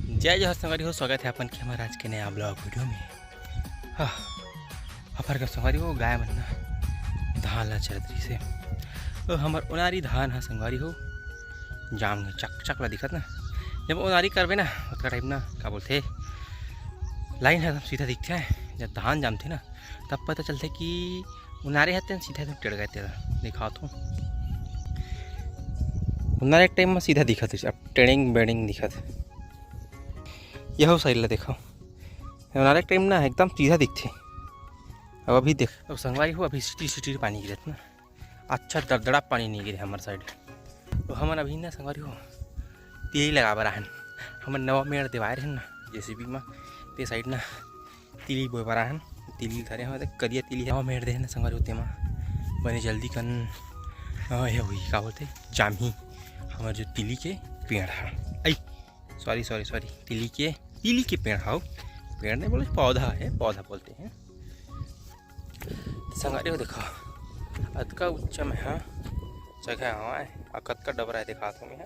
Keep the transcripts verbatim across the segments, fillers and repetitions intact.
जय जोहार संगवारी हो, स्वागत हे अपन के हमर आज के नया vlog video में। हाँ, अफर के संगवारी हो, गाय मन ना धान ला चरत रहिसे। तो हमर ओनारी धान ह संगवारी हो, जाम गे चक चक ला दिखत ना। जब ओनारी करबे ना, ओतका time ना, का बोलथे, line ह एकदम सीधा दिखथे। जब धान जामथे ना, तब पता चलथे कि ओनारे ह तेन सीधा एकदम टेढ़ गे तेला। दिखात हूँ, ओनारे के time म सीधा दिखत हे, अब टेढ़ेंग बेढ़ेंग दिखत हे। यहो side ला देखो, ओनारे के time ना एकदम सीधा दिखथे। अब अभी देख, अब संगवारी हो, अभी सिटी सिटी पानी गिरत ना, अच्छा दरदरा पानी नहीं गिरे हमर side। तो हमन अभी ना संगवारी हो, तिली लगा बर आहन। हमन नवा मेड़ देवाए रहन ना JCB म, ते side ना तिली बोए बर आहन। तिली धरे हवय, देख करिया तिली हे, नवा मेड़ दे हे ना संगवारी हो, तेमा बने जल्दी कन, अ, ये होही, का बोलथे, जामही हमर जो तिली के पेड़ ह। आई, sorry, sorry, sorry, तिली के, तिली के पेड़ हव, पेड़ नहीं बोले, पौधा है, पौधा बोलते हैं। तो संगवारी हो देखो, अतका ऊंचा में ह जगह हवय, अउ कतका डबरा हे दिखात हूँ मैं।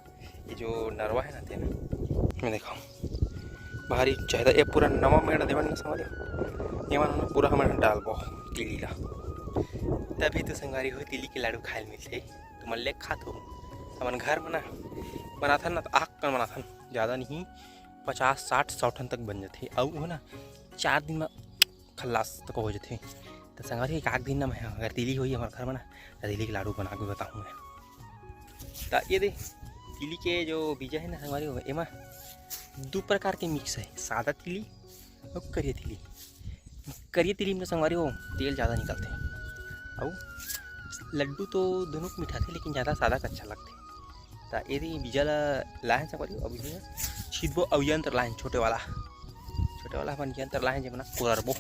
ये जो नरवा है ना तेन में देखो, भारी ऊंचा हे। ये पूरा नवा मेड़ देवन ना संगवारी हो, ये मन पूरा हमन डालबो तिली ला, तभी तो संगवारी हो तिली के लाडू खाए ल मिलथे। तुमन ले खात हो, हमन घर में ना बनाथन ना, तो आग कन बनाथन, ज़्यादा नहीं, पचास, साठ, सौ ठन तक बन जाथे। अउ वो ना चार दिन में खल्लास तक हो जाथे। तो संगवारी, एक आध दिन ना मैं अगर तिली होही हमर घर में ना, तो तिली के लाडू बना के बताहूँ मैं। तो ये दे, तिली के जो बीजा है ना संगवारी हो, एमा दू प्रकार के mix है, सादा तिली अउ करिया तिली। करिया तिली में संगवारी हो, तेल ज़्यादा निकलथे, अउ लड्डू तो दोनों के मिठाथे, लेकिन ज़्यादा सादा के अच्छा लगथे। त एदे बीजा ला लाहे संगवारी हो, अभी ना छीदबो अउ यंत्र लाहे छोटे वाला, छोटे वाला अपन यंत्र लाहे, जेमन कोरबो।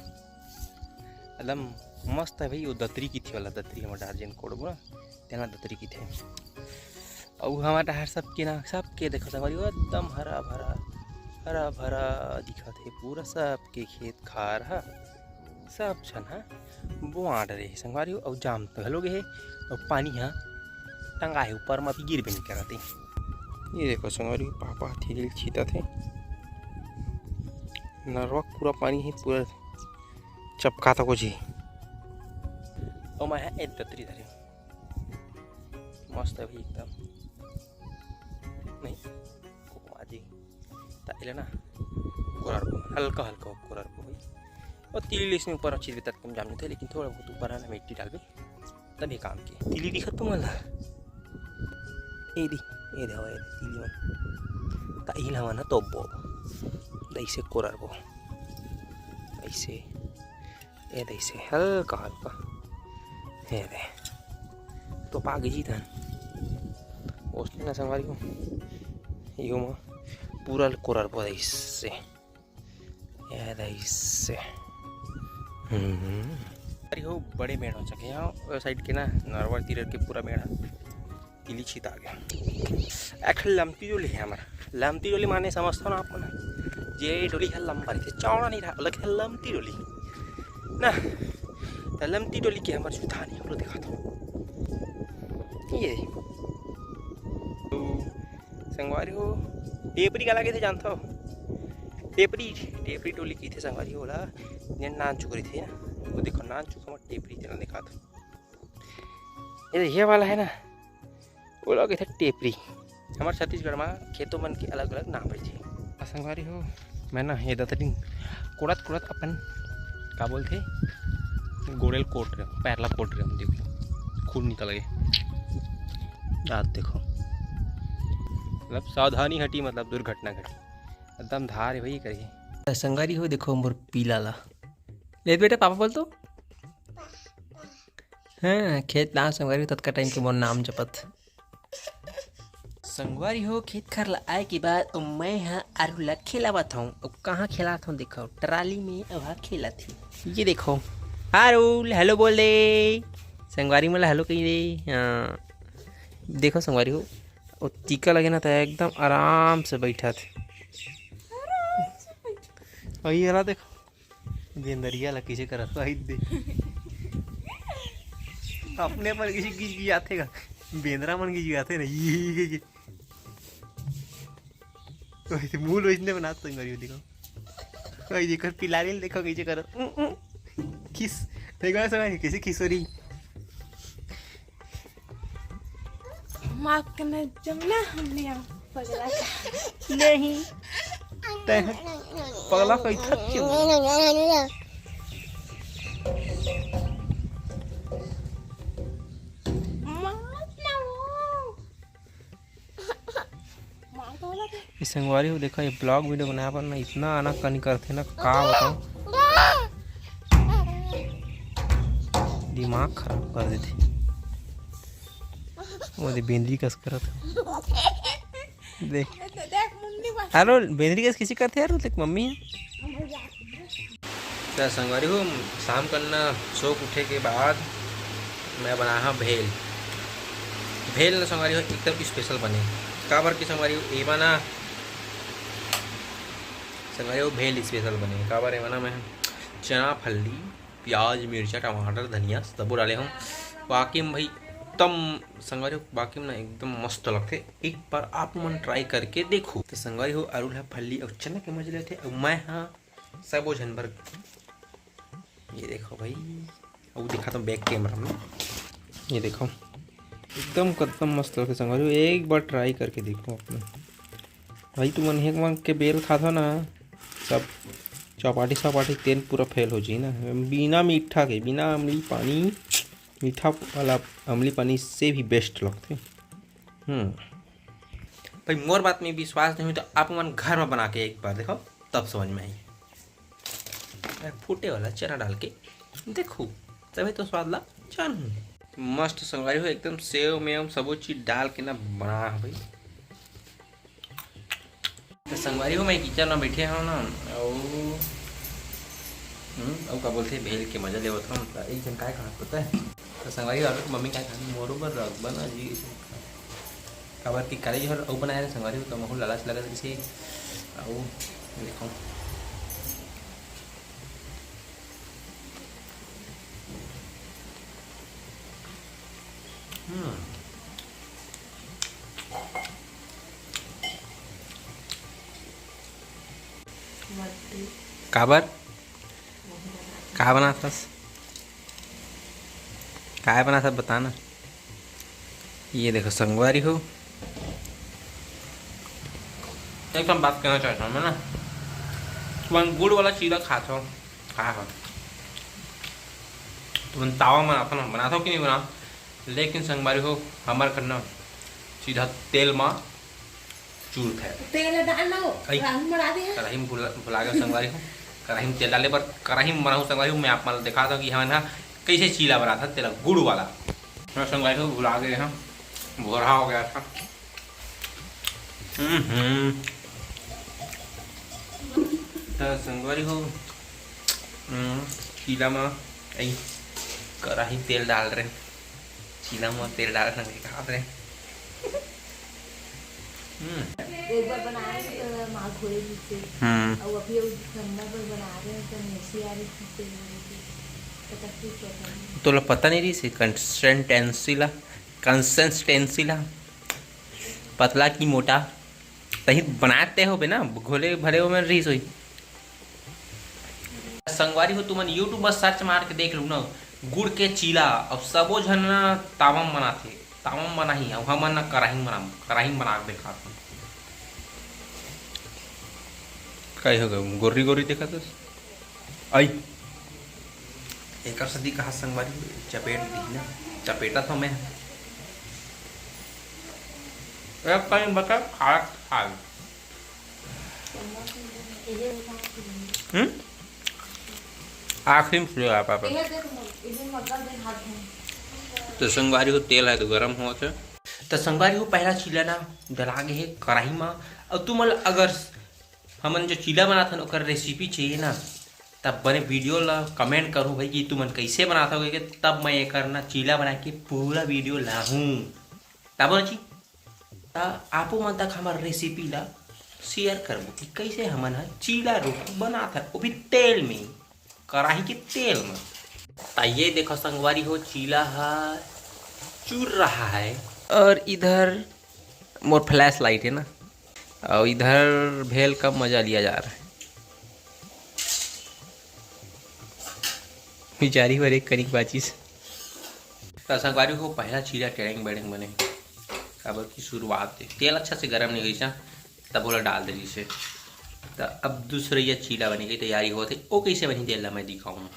एकदम मस्त है भाई, वो दतरी किथे वाला, दतरी हमर डार जेन कोड़बो ना, तेना दतरी किथे। अउ हमर डहर सबके ना, सबके देखो संगवारी हो, एकदम हरा भरा, हरा भरा दिखत हे पूरा सबके खेत खार ह। सब झन ह बोआ डरे हे संगवारी हो, अउ जाम घलो गे हे, अउ पानी ह टंगा हे ऊपर म, अभी गिरबे नइ करत हे। ये देखो संगवारी हो, पापा तिली ल छीतत हे, नरवा पूरा पानी हे, पूरा चपका तको जी। अउ मैं ह ए दतरी धरे, मस्त हे भाई एकदम, नहीं कोकमा जी। त एला ना कोररबो, हल्का हल्का कोररबो भाई। अउ तिली ल इसने ऊपर अच्छी भीतर कम जाम जाथे, लेकिन थोड़ा बहुत ऊपर है ना मिट्टी डालबे, तभी काम के। तिली दिखत तुमन ला? ए दी, ए दे हवय तिली मन। त इही ल हमन ह तोपबो। त अइसे कोररबो। अइसे। ए दे अइसे हल्का हल्का। ए दे। तोपा गे जी तहन। ओसने ना संगवारी हो। इहो म पूरा ल कोररबो अइसे। ए दे अइसे। हम्म। अरे हो, बड़े मेड़ हो चके हैं, ओ side के ना, नरवर तीर के पूरा मेड़ है। तिली छिता गया। एक लमती डोली है हमारा। लमती डोली माने समझता ना आप मन? जे डोली है लंबा रहिथे, चौड़ा नहीं रहा, अलग है लमती डोली। ना, त लमती डोली के हमर जुधानी हमरो दिखा दो। ये। तो संगवारी हो, टेपरी काला कहिथे जानथव? टेपरी, टेपरी डोली कहिथे संगवारी हो ओला, जेन नान चुक रहिथे ना। वो देखो, नान चुक हमर टेपरी तेला दिखात हो। ये, ये वाला है ना, ओला कहिथे टेपरी। हमर छत्तीसगढ़ म खेतों मन के अलग-अलग नाम रहिथे। आ संगवारी हो, मैं ना ये दतरी कोड़त-कोड़त अपन, का बोलथे, गोड़ेल कोट रहे, पैरला कोट रहे, देखो, खून निकल गए। याद देखो, मतलब सावधानी हटी, मतलब दुर्घटना घटी। एकदम धार है भाई, करिए। संगवारी हो, देखो मोर पीला ला। ले बेटा, पापा बोल तो। हाँ, खेत ला संगवारी हो, ततका टाइम के मोर नाम जपत। संगवारी हो, खेत खार ला आए के बाद ओ मैं ह आरू ला खेलावत हूँ। ओ कहाँ खेलात हूँ, देखो, ट्राली में अब हा खेलत ही। ये देखो, आरू, हेलो बोल दे। संगवारी मन ला हेलो कही दे। हाँ, देखो संगवारी हो, ओ टीका लगे ना, त एकदम आराम से बैठत। और ये वाला देखो, गेंदरिया ला कइसे करत हे, दे। अपने मन कइसे गिजगिजाथे गा, बेंदरा मन गिजगिजाथे ना, ये, ये, ये। वैसे मुंह वैसने बनात संगवारी हो, देखो। वही जेकर पिलारी ल देखो कैसे करत। उं, उं। खिस। देखो संगवारी, कैसे खिस हो रही। माफ करना जमुना, हमने यहाँ पगला था। नहीं। तै पगला कोई था क्यों? माफ ना हो। मार तो वाला था। ये संगवारी हो, देखो, ये vlog video बनाए बर ना इतना आनाकानी करथे ना, का बताऊं, दिमाग खराब कर देथे। वो दे बेंदरी कस करत हे। देख। देख, मुंडी बस। हेलो, बेंदरी कस किसी करथे यार, देख मम्मी है। तो संगवारी हो, शाम करना सो के उठे के बाद मैं बनाहा भेल। भेल ना संगवारी हो, एकदम special बने। काबर कि संगवारी हो, एमा ना, संगवारी हो, भेल special बने। काबर एमा ना मैं चना, फल्ली, प्याज, मिर्चा, टमाटर, धनिया सबो डाले हूँ। वाकई में भाई एकदम संगवारी हो, वाकई में ना एकदम मस्त लगथे। एक बार आप मन try करके देखो। तो संगवारी हो, अरुल ह फल्ली अउ चना के मजा लेथे, अउ मैं हा सबो झन बर, ये देखो भाई, अउ दिखाता हूँ back camera में, ये देखो एकदम कदम मस्त लगथे संगवारी हो, एक बार try करके देखो आप मन। भाई तुमन एक मन के भेल खाथो ना, सब चौपाटी सपाटी तेन पूरा fail हो जाही ना। बिना मीठा के, बिना अमली पानी, मीठा वाला अमली पानी से भी best लगथे। हम्म। भाई मोर बात में विश्वास नहीं हो तो आप मन घर में बना के एक बार देखो, तब समझ में आई। ए, फूटे वाला चना डाल के देखो, तभी तो स्वाद ला जानू। मस्त संगवारी हो, एकदम सेव मेव सबो चीज डाल के ना बना है भाई। तो संगवारी हो, मैं kitchen में बैठे हूँ ना, अउ हम्म, अउ का बोलथे, भेल के मजा लेवत हूँ। तो एक जन काय कहा पता है, तो संगवारी हो, आप लोग मम्मी काय कहा, मोरो बर रख बना जी। काबर कि काली जोहर अउ बनाए रहे संगवारी हो, तो महू लालच लगत रहिसे। अउ देखो। हम्म। काबर? का बनाथस? काय बनाथस बता ना। ये देखो संगवारी हो, एक ठन बात कहना चाहता हूँ मैं ना, तुमन गुड़ वाला चीला खाथो, खा हो, तुमन तावा बनाथो ना, बनाथो कि नहीं बनाओ, लेकिन संगवारी हो, हमर घर ना सीधा तेल मा चूर थे। तेल डाल ना हो, आई। कढ़ाई में बना दे। कढ़ाई में भुला, भुला गए संगवारी हो। कढ़ाई में तेल डाले बर, कढ़ाई में बनाहूँ संगवारी हो। मैं आप मन ल दिखाता हूँ कि हमन हा कैसे चीला बनाथन, तेला गुड़ वाला। हाँ संगवारी हो, भुला गए हम, भोरहा हो गया था। हम्म, हम्म। तो संगवारी हो, हम्म, चीला में आई कढ़ाई तेल डाल रहे। चीला म तेल डाल संगे खात रहे। हम्म। एक बार बनाए रहे तो माँ घोए नीचे। हम्म। और अभी वो दिसंबर में बना रहे हैं तो मेसी आ रही थी तेल वाले की। तो तब कुछ पता नहीं। तोला पता नहीं रही से consistency ला, consistency ला, पतला की मोटा, तही बनाते हो बे ना, घोले भले हो में रही सोई। संगवारी हो, तुमन YouTube म search मार के देख लो ना, गुड़ के चीला। अब सबो झन ना तावम बनाथे, तावम बनाही, अब हमन ना कराही बनाम, कराही बना के देखात हन। काई हो गए, गोरी गोरी देखत हस? आई। एकर सदी कहा संगवारी हो, चपेट दी ना, चपेटा था मैं। एक कहीं बता, खा, खा। हम्म? आखिरी में सुनेगा पापा। तो संगवारी हो, तेल है तो गरम हो, तो संगवारी हो, पहला चीला ना डला गे हे कढ़ाई मा। और तुमन अगर हमन जो चीला बनाथन ओकर recipe चाहिए ना, तब बने video ला comment करो भाई कि तुमन कैसे बनाथो करके, तब मैं एकर ना चीला बना के पूरा video लाहूँ। तब जी त आपो मन तक हमर recipe ला share करबो कि कैसे हमन ह चीला रोटी बनाथन, वो भी तेल में, कढ़ाई के तेल में। त ये देखो संगवारी हो, चीला ह चूर रहा है और इधर मोर flash light है ना, और इधर भेल का मजा लिया जा रहा है। बेचारी बर एक कनिक बाचिस। त संगवारी हो, पहला चीला टेड़ेंग बेड़ेंग बने, काबर की शुरुआत हे। तेल अच्छा से गरम नहीं होइस, तब ओला डाल दे रहिस हे। त अब दूसरइया चीला बने के तैयारी होत हे। ओ कइसे बनही, तेल ला मैं दिखाऊँ।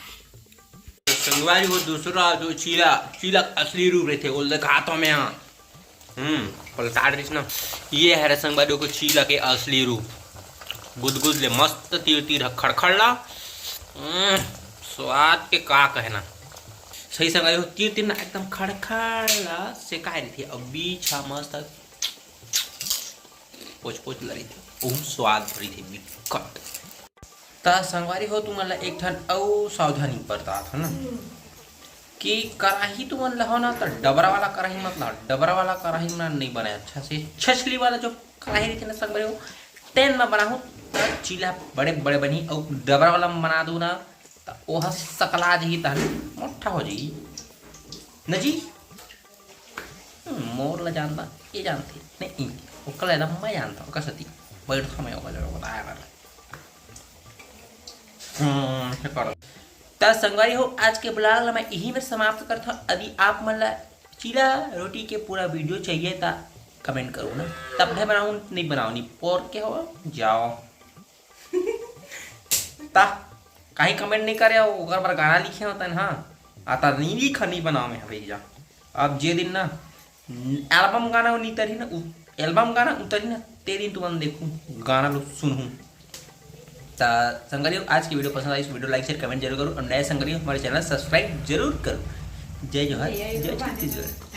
संगवारी हो, दूसरा जो चीला, चीला के असली रूप रहिथे, ओला दिखात हौं मैं। हम्म, पलटा डरिस ना। ये हरे संगवारी हो चीला के असली रूप। गुदगुद ले मस्त तीर तीर ह खड़खड़ ला। हम्म, स्वाद के का कहना। सही संगवारी हो, तीर तीर ना एकदम खड़खड़ ला सेकाय रहिथे। अब बीच ह मस्त पोच पोच ला रहिथे। ओहू स्वाद भरी थे बिकट। त संगवारी हो, तुमन ला एक ठन अउ सावधानी बरतात हन ना, कि कराही तुमन ला हो ना, त डबरा वाला कराही मत ला। डबरा वाला कराही में ना नहीं बने अच्छा से। छछली वाला जो कराही रहिथे ना संगवारी हो, तेन में बनाहू त चीला बड़े बड़े बनही। अउ डबरा वाला में बना दू ना, त ओह सकला जही, तहन मोटा हो जही। न जी? हम्म, मोर ला जानता, ये जानते। नहीं, ओकर ला मैं जानता, ओकर सती। बैठ समय ओकर जगह बताया कर। हम्म, ये कर। त संगवारी हो, आज के vlog ला मैं यही में समाप्त करता हूँ। यदि आप मन ला चीला रोटी के पूरा video चाहिए त comment करो ना। तब मैं बनाऊँ, नहीं बनाऊँ, नहीं पोर के हो जाओ। ता कहीं comment नहीं करे हो, ओकर बर गाना लिखे होतन। हाँ, आता नहीं लिखा, नहीं बनाओ मैं भैया। अब जे दिन ना album गाना नहीं उतरही ना, उ-, album गाना उतरही ना, ते दिन तुमन देखू, गाना लो सुनहू। त संगवारी हो, आज की video पसंद आई, इस video like, share, comment जरूर करो और नए संगवारी हो, हमारे channel subscribe जरूर करो। जय जोहार, जय जय जोहार। छत्तीसगढ़।